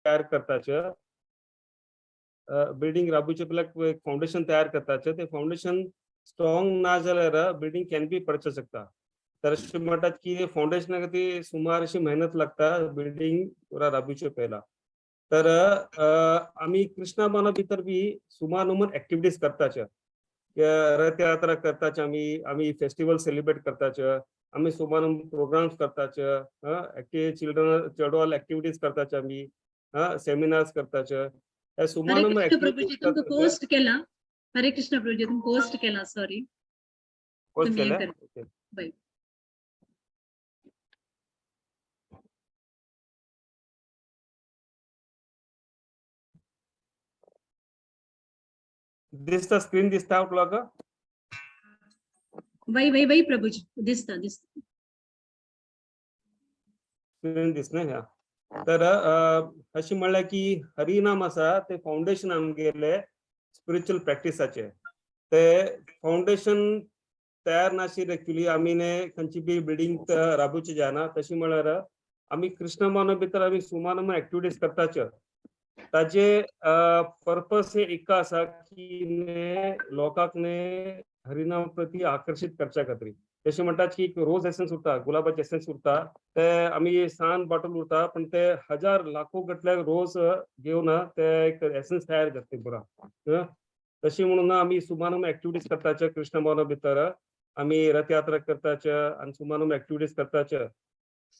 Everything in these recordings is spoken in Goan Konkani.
तयार करताचे, बिल्डिंग राबूचे पयल्याक एक फाउंडेशन तयार करताचे, ते फाउंडेशन स्ट्रॉंग ना जाल्यार बिल्डिंग can be पडचे शकता. तर अशें म्हणटात की फाउंडेशना खातीर सुमार अशी मेहनत लागता बिल्डिंग पुरा राबूचे पयला. तर आमी कृष्णा माना भितर बी सुमार नमून एक्टिविटीज करताचे, रथयात्रा करताचे, आमी आमी फेस्टिवल सेलिब्रेट करताचे, आमी सुमार प्रोग्राम्स करताचे, चिल्ड्रन चेडवाल एक्टिविटीज करताचे, आमी सेमिनार्स करताचे, हे सुमार हरे नमून कृष्ण प्रभूजी, एक्टिविटीज तुमकां करताचे. पोस्ट केला. हरे कृष्ण प्रभूजी, तुमकां पोस्ट केला, सॉरी. पोस्ट तुम्ही हे केल्या? करा. ओके. बाय. दिसता, स्क्रीन दिसता तुला? वै वै वै प्रभूजी, दिसता दिसता. स्क्रीन दिसना ह्या. तर अशें म्हणल्यार की हरिनाम आसा ते फाउंडेशन आमगेले स्पिरिच्युअल प्रॅक्टिसाचे. ते फाउंडेशन तयार नाशिल्ले एक्चुली आमी ने खंयची बी बिल्डींग राबोवची जायना. तशी म्हळ्यार आमी कृष्ण मानव भितर आमी सुमार नंबर एक्टिविटीज करताचे, ताजे पर्पस हे एक आसा की ने लोकांक ने हरिनाम प्रती आकर्शीत करच्या खातीर. तशें म्हणटात की एक रोज एसन्स उरता, गुलाबाचे एसन्स उरता, ते आमी सान बॉटल उरता, पण ते हजार लाखो गटल्या रोज घेवन ते एक एसन्स तयार करता पुरा. तशी म्हणून आमी सुमार एक्टिविटीज करताचे कृष्ण भावना भितर, आमी रथयात्रा करताचे आनी सुमार एक्टिविटीज करताचे.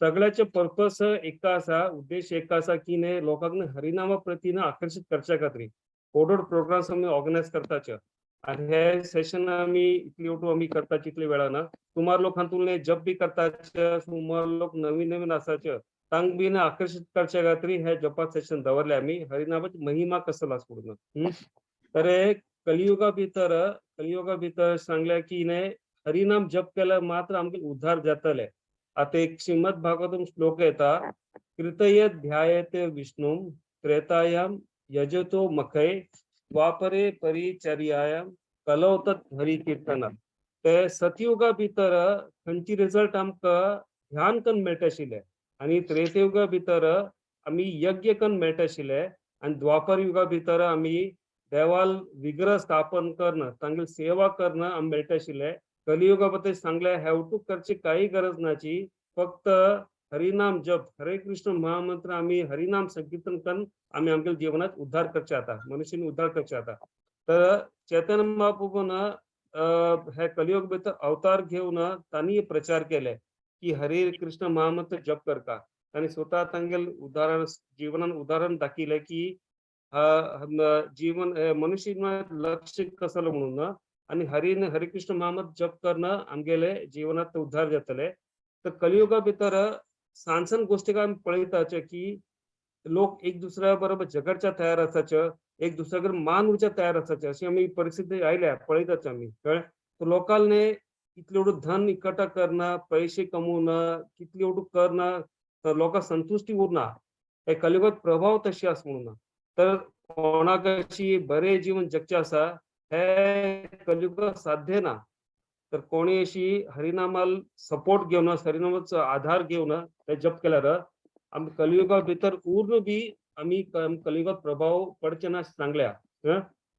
सगळ्याचे पर्पस एक आसा, उद्देश एक आसा की ने लोकांक हरिनामा प्रती आकर्शीत करच्या खातीर कोडोड प्रोग्राम्स आमी ऑर्गनायज करताचे. आनी हे सेशन आमी इतली ओटू आमी करताचे इतले वेळान सुमार लोक हातूंतले जप बी करताचे, सुमार लोक नवीन नवीन आसाचे, तांक बी आकर्शीत करच्या खातीर हे जपा सेशन दवरले आमी. हरिनामाची महिमा कसल आसा म्हणून. तर हे कलियुगा भितर, कलियुगा भितर सांगल्या की ने हरिनाम जप केल्यार मात्र आमकां उद्धार जातले. आतां एक श्रीमद भागवतम श्लोक येता, कृतय ध्यायते विष्णु त्रेतायाम यजतो मखय द्वापरे परिचर्यायाम कलौ तत् हरि कीर्तन. ते सतयुगा भितर खंयची रिजल्ट आमकां ध्यान कन्न मेळटा आशिल्ले आनी त्रेतयुगा भितर आमी यज्ञ कन्न मेळटा आशिल्ले आनी द्वापर युगा भितर आमी देवाल विग्रह स्थापन करणं, तांगेली सेवा करणं आमी मेळटा आशिल्ले. कलियुगा बद्दल सांगले have to करची काही गरज नाची, फक्त हरिनाम जप, हरे कृष्ण महामंत्र आमी हरिनाम संकीर्तन करून आमी आमच्या जीवनात उद्धार करचे आता, मनुष्याने उद्धार करचे आता. तर चैतन्य महाप्रभून हे कलियुग भितर अवतार घेवन तांणी प्रचार केले की हरे कृष्ण महामंत्र जप करता. तांणी स्वतः तांगेल उदाहरण जीवनान उदाहरण दाखयलें की जीवन मनुष्य लक्ष कसलो म्हणून आणि हरी हरिकृष्ण महामंत्र जप करणं आमगेले जीवनात उद्धार जातले. तर कलियुगा भितर सान सान गोष्टी आमी पळयताचे की लोक एक दुसऱ्या बरोबर झगडच्या तयार आसाचे, एक दुसऱ्या कडेन मान उरच्या तयार आसाचे, अशी आमी परिस्थिती आयल्या पळयताचे आमी. कळ्ळें? तर लोकांनी इतलें एवढं धन इकट्ठा करणं, पैसे कमवणं, कितले एवढं करणं, तर लोकांक संतुष्टी उरना. हे कलियुगात प्रभाव तशी आसा म्हणून. तर कोणाक अशी बरें जीवन जगचें आसा हे कलियुगात साध्य ना. तर कोणी अशी हरिनामाल सपोर्ट घेवन, हरिनामाचो आधार घेवन ते जप केल्यार आमी कलियुगा भितर उर्ण बी आमी कलियुगात प्रभाव पडचे ना सांगल्या.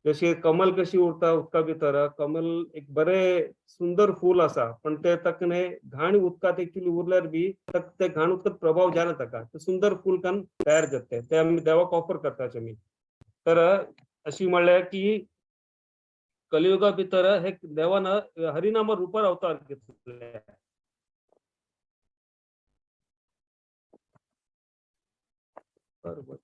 जशी कमल कशी उरता उदका भितर, कमल एक बरें सुंदर फूल आसा, पण ते ताका न्ही घाण उदकांत एक्चुअली उरल्यार बी ते घाण उदकांत प्रभाव जायना ताका, ते सुंदर फूल कान तयार जाता, ते आमी देवाक ऑफर करताचे आमी. तर अशी म्हणल्यार की कलियुगा भितर हे देवान हरिनामा रुपार अवतार घेतले. बरोबर.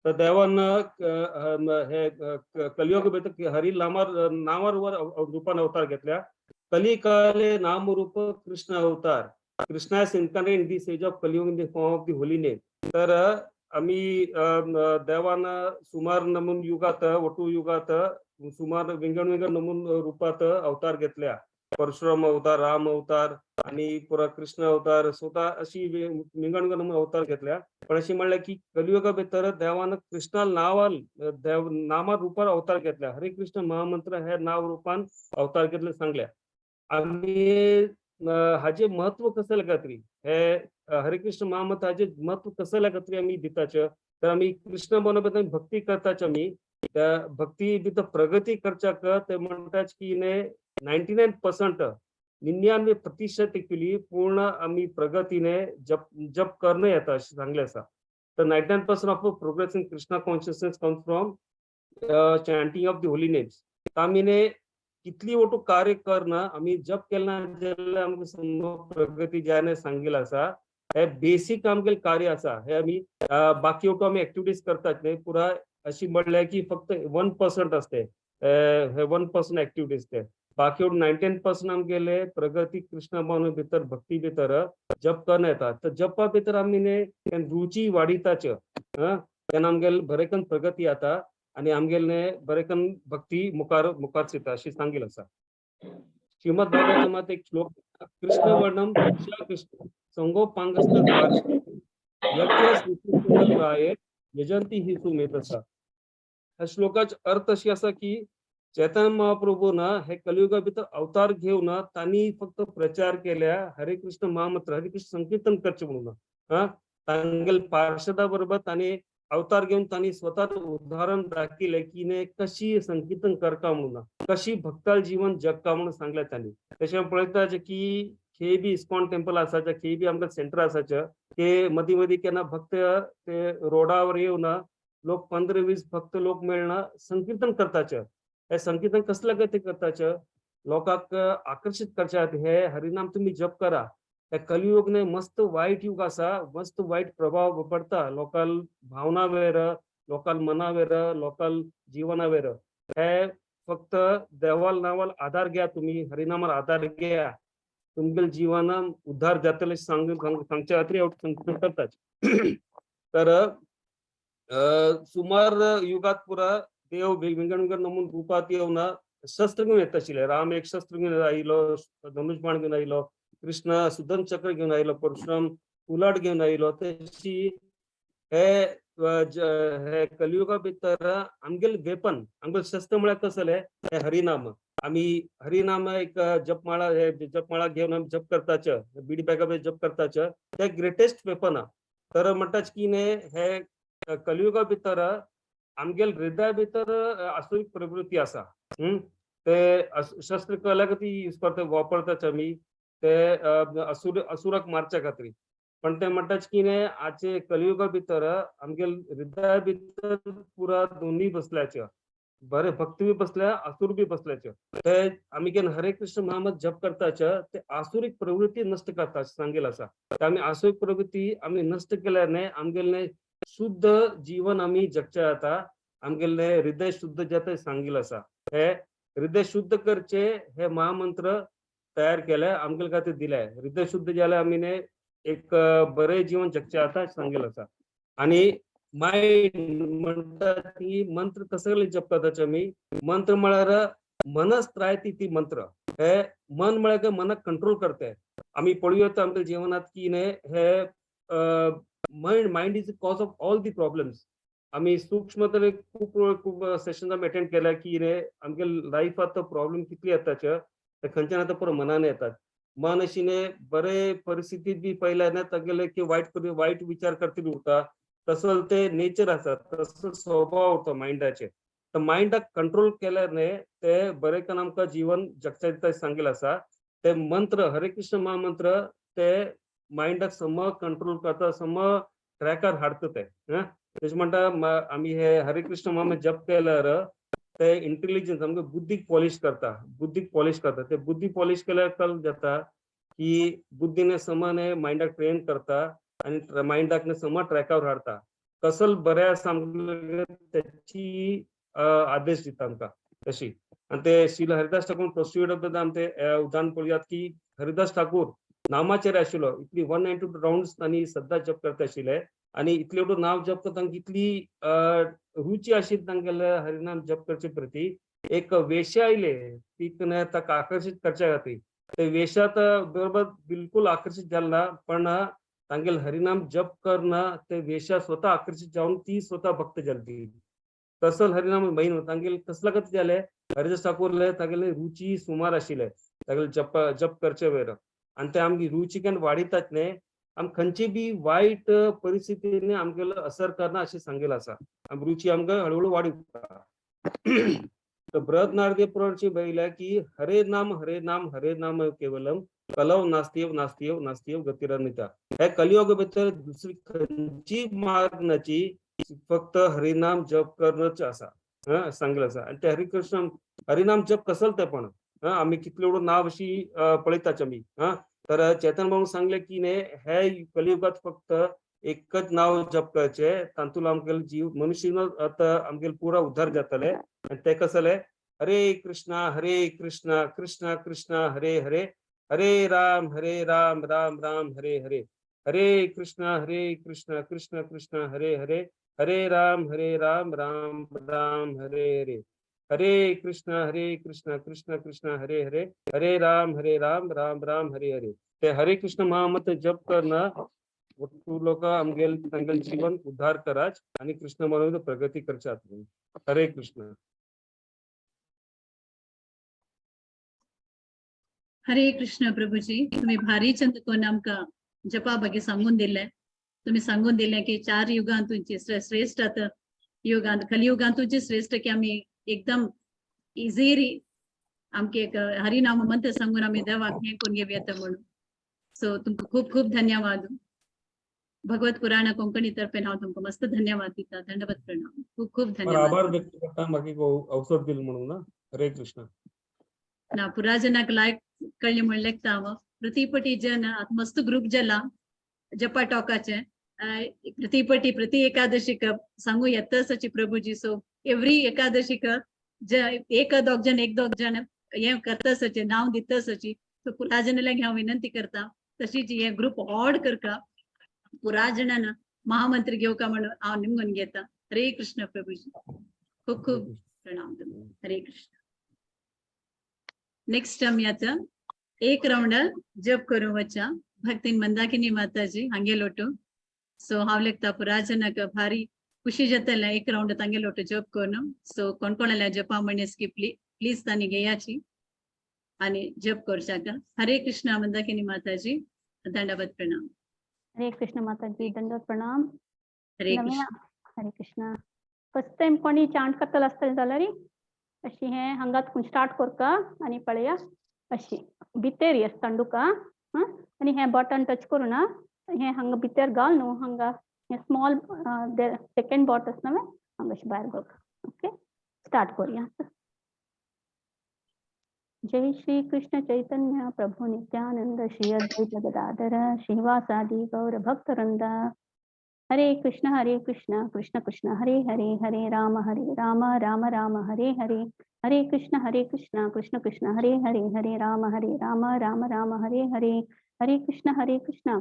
तर देवान हे कलियुग भितर हरि नामार नामार रूपान अवतार घेतल्या. कलिकाले नामरूप कृष्ण अवतार, Krishna has incarnated in this age of Kaliyuga in the form of the holy name. तर आमी देवान सुमार नमून युगात, वटू युगात सुमार विंगड विंगड नमून रूपात अवतार घेतल्या. परशुराम अवतार, राम अवतार आणि पुरा कृष्ण अवतार, स्वतः अशी विंगड विंगड नमून अवतार घेतल्या. पण अशी म्हणल्या की कलियुगा भितर देवान कृष्णा नावाल देव नामा रूपार अवतार घेतल्या. हरे कृष्ण महामंत्र हे नाव रूपान अवतार घेतले सांगल्या. आमी हाजे महत्व कसले खातीर, हे हरे कृष्ण महामंत्र हाजे महत्व कसल्या खातीर आमी दिताचे, तर आमी कृष्ण बरोबर भक्ती करताच, आमी त्या भक्ती भितर प्रगती करच्याक ते म्हणटात की ने 99%, 99% एक्चुअली पूर्ण आमी प्रगतीने जप जप करणं येता अशें सांगलें आसा. तर 99% of progress in Krishna consciousness comes from chanting of the holy names. आमी ने कितली वटू कार्य करना, आमी जप केला ना जाल्यार आमकां समज प्रगती जायना सांगिल्लें आसा. हे बेसीक आमगेलें कार्य आसा. हे आमी बाकी वटू आमी एक्टिविटीज करतात न्ही, पुराय अशी म्हणल्यार की फक्त 1% आसते, हे 1% एक्टिविटीज. ते बाकी 19% आमगेले प्रगती कृष्ण भावने भितर, भक्ती भितर जप करणं येता. तर जपा भितर आमी न्ही रुची वाडयताच, तेन्ना आमगेले बरेकन प्रगती जाता आनी आमगेले बरेकन भक्ती मुखार मुखार वयता अशी सांगिल्लें आसा. श्रीमद भागवतमात एक श्लोक, कृष्ण वर्णम कृष्ण संगोपांगस्त यज्ञ यजंती ही सुमेधसा. ह्या श्लोकाचो अर्थ अशी आसा की चैतन्य महाप्रभून हे कलियुगा भितर अवतार घेवन तांणी फक्त प्रचार केल्या हरे कृष्ण महामंत्र, हरे कृष्ण संकीर्तन करचे म्हणून. हा, तांगेले पार्षदा बरोबर तांणी अवतार घेवन तांणी स्वतः उदाहरण दाखयलें की ने कशी संकीर्तन करका म्हणून, कशी भक्ताल जीवन जगका म्हणून सांगलें तांणी. तशें पळयता की खे बी इस्कॉन टेम्पल आसाचे, खे बी आमकां सेंटर आसाचे, ते मदीं मदीं केन्ना भक्त ते रोडावर येवन लोक 15-20 भक्त लोक मेळना संकीर्तन करताचे. हे संकीर्तन कसले खातीर करताचे? लोकांक आकर्शीत करच्या खातीर. हे हरिनाम तुमी जप करा. हे कलियुग न्ही मस्त वायट युग आसा, मस्त वायट प्रभाव पडता लोकाल भावना वेर, लोकाल मना वेर, लोकाल जीवना वेर. हे फक्त देवाल नावाल आधार घ्या, तुमी हरिनामार आधार घ्या, तुमगेले जीवनान उद्धार जातले सांगच्या खातीर हांव संकीर्तन करतात. तर सुमार युगात पुरा देव विंगड विंगड नमून रुपात येवन शस्त्र घेवन येता आशिल्ले. राम एक शस्त्र घेवन आयलो, धनुष बाण घेवन आयलो, कृष्ण सुदर्शन चक्र घेवन आयलो, परशुराम कुलाट घेवन आयलो. तशी हे हे कलियुगा भितर आमगेले वेपन, आमगेले शस्त्र म्हळ्यार कसले? हे हरिनाम. आमी हरिनाम एक जपमाळा, हे जपमाळा घेवन आमी जप करताचे, बिडी बॅगा जप करताचे, ते ग्रेटेस्ट वेपन. तर म्हणटाच की न्ही हे कलियुगा भितर आमगेले हृदया भितर आसुरीक प्रवृत्ती आसा. ते शस्त्र कला ती यूज करता, वापरतात आमी ते असुराक मारच्या खातीर. पण ते म्हणटात की न्ही आजचे कलियुगा भितर आमगेले हृदया भितर पुरा दोन्ही बसल्याचे, बरे भक्त बी बसल्या, असुर बी बसल्याचे. ते आमी केन्ना हरे कृष्ण महामंत्र जप करताचे ते आसुरीक प्रवृत्ती नश्ट करता सांगेल आसा. ते आमी आसुरीक प्रवृत्ती आमी नश्ट केल्यार न्ही आमगेले शुद्ध जीवन आमी जगचे जाता, आमगेले हृदय शुद्ध जाता सांगेल आसा. हे हृदय शुद्ध करचे हे महामंत्र तयार केले, आमगेले खातीर दिले. हृदय शुद्ध जाल्यार आमी न्ही एक बरें जीवन जगचे जाता सांगेल आसा. आनी मायंड म्हणटा ती मंत्र कसले जप करता आमी? मंत्र म्हळ्यार मनस्त्रायती ती मंत्र. हे मन म्हळ्यार काय मनाक कंट्रोल करते. आमी पळोवया आमच्या जीवनात की न्ही हे mind is cause of all the problems. आमी सूक्ष्म तरे खूब खूब सेशन आमी अटेंड केल्या की न्ही आमगे लायफात प्रॉब्लेम कितले येताचे ते खंयच्यान आतां पुरो मनान येतात. मन अशी न्ही बरे परिस्थितीत बी पयल्यार न्ही तागेले की वायट वायट विचार करतले उरता. तसो ते नेचर आसा, तसो स्वभाव उरता मायंडाचे. तर मायंडाक कंट्रोल केल्यार न्ही ते बरें करून आमकां जीवन जगता दिता सांगेल आसा. ते मंत्र हरे कृष्ण महामंत्र ते मायंडाक सम कंट्रोल करता, सम ट्रॅकार हाडटा ते. तशें म्हणटा आमी हे हरे कृष्ण महामंत्र जप केल्यार ते इंटेलिजन्स आमगे बुद्धीक पॉलिश करता, बुद्धीक पॉलिश करता. ते बुद्धी पॉलिश केल्यार कल जाता की बुद्धीने समाने मायंडाक ट्रेन करता आनी मायंडाक सम ट्रॅकार हाडटा. कसल बरें आसा आमकां त्याची आदेश दिता आमकां तशी. आनी ते श्रील हरिदास ठाकूर प्रोसिड आमी ते उदाहरण पळोवयात की हरिदास ठाकूर नामाचार्य आशिल्लो. इतली 192 राउंड्स तांणी सद्दां जप करता आशिल्ले आनी इतले एवढं नाव जप करता तांकां इतली रुची आशिल्ली तांगेले हरिनाम जप करचे प्रती. एक वेश्या आयले ती ताका आकर्शीत करच्या खातीर. ते वेश्या तर बरोबर बिलकुल आकर्शीत जाल ना, पण तांगेले हरिनाम जप करना ते वेश्या स्वतः आकर्शीत जावन ती स्वतः भक्त जाली. तसो हरिनाम महिमा तांगेले कसला कत जाले हरिदास ठाकूरले तागेले रुची सुमार आशिल्ले. तागेले जप जप करचे वेर आनी ते आमगे रुचिकेन वाडयतात न्ही, आम खंयची बी वायट परिस्थितीने आमगेलो असर करना अशें सांगेल आसा. आम रुची आमकां हळूहळू वाडयता. तर बृहद नारदीय पुराणाची बरयल्या की हरे नाम हरे नाम हरे नाम केवलम कलव नास्तीव नास्तीव नास्तीव गतिरनिता. हे कलियुग भितर दुसरी खंयची मार्ग नाची, फक्त हरिनाम जप करणच आसा, सांगलें आसा. आनी ते हरिकृष्ण हरिनाम जप कसल ते पण आमी कितले एवढं नाव अशी पळयताच आमी. तर चेतन बाबू सांगले की न्ही हे कलियुगात फक्त एकच नाव जप करचे, तातूंत आमगेले जीव मनुष्य आतां आमगेले पुरा उद्धार जातले. आनी ते कसले हरे कृष्णा हरे कृष्णा कृष्णा कृष्णा हरे हरे हरे राम हरे राम राम राम हरे हरे हरे कृष्णा हरे कृष्णा कृष्ण कृष्ण हरे हरे हरे राम हरे राम राम राम हरे हरे हरे कृष्णा हरे कृष्णा कृष्ण कृष्ण हरे हरे हरे राम हरे राम राम राम हरे हरे. ते हरे कृष्ण महामंत्र जप करणं तू लोक आमगेल तांगेल जीवन उद्धार कराच आणि कृष्ण म्हणून प्रगती करचात. हरे कृष्ण. हरे कृष्ण प्रभूजी, तुम्ही भारी चंद कोण आमकां जपा ಬಗ್ಗೆ सांगून दिले. तुम्ही सांगून दिले की चार युगांत तुमची श्रेष्ठ आता युगांत कलियुगांत तुमची श्रेष्ठ की आम्ही एकदम इझिली आमके एक हरिनाम मंत्र सांगून आम्ही देवाक हें करून घेवया म्हणून. सो तुमकां खूब खूब धन्यवाद. भगवत पुराण कोंकणी तर्फे हांव तुमकां मस्त धन्यवाद दिता. दंडवत प्रणाम. खूब खूब आभार धन्यवाद. व्यक्त करता म्हाका एक अवसर दिलो म्हणून ना. हरे कृष्ण. ना पुरा जनाक लायक कळ्ळें म्हण लेखता हांव. प्रतिपटी जन आतां मस्त ग्रुप जाला जपा टॉकाचे. प्रतिपटी प्रति एकादशीक सांगू येतच अशी प्रभूजी. सो एवरी एकादशीक एक दोग जण एक दोग जण हें करतच अशें नांव दितच अशी. सो पुरा जणांक हांव विनंती करता तशीच हे ग्रुप ऑड करका पुरा जणांना महामंत्र घेवका म्हणून हांव निमगून घेता. हरे कृष्ण प्रभूजी, खूब खूब प्रणाम तुमकां. हरे कृष्ण. नेक्स्ट आमी आतां एक राउंड जप करूं वचा भक्तीन मंदाकिनी माताजी हांगे लोटू. सो हांव लेखता पुरा जनाक भारी खुशी जातलें एक राउंड तांगे लोटू जप करून. सो कोण कोणाल्या जपा म्हणेस की प्लीज तांणी घेयाची आणि जप करच्याक. हरे कृष्ण मंदाकिनी माताजी, दंडवत प्रणाम. हरे कृष्ण माताजी, दंडवत प्रणाम. हरे नव्या कृष्ण. हरे कृष्ण. फर्स्ट टाइम कोणी चांट करतलो आसतलें जाल्यार अशी हें हांगात स्टार्ट करता आनी पळया अशी भितर येस तांडुका आनी हें बटन टच करूं ना, हें हांगा भितर घाल न्हू, हांगा हें स्मॉल सेकेंड बॉट आसा न्हू हांगा अशें भायर घाल. ओके, स्टार्ट करुया. जय श्री कृष्ण चैतन्य प्रभु नित्यानंद श्री अद्वैत गदाधर श्रीवासादि गौर भक्त वृंद. हरे कृष्ण कृष्ण कृष्ण हरे हरे हरे राम राम राम हरे हरे हरे कृष्ण कृष्ण कृष्ण हरे हरे हरे राम राम राम हरे हरे हरे कृष्ण कृष्ण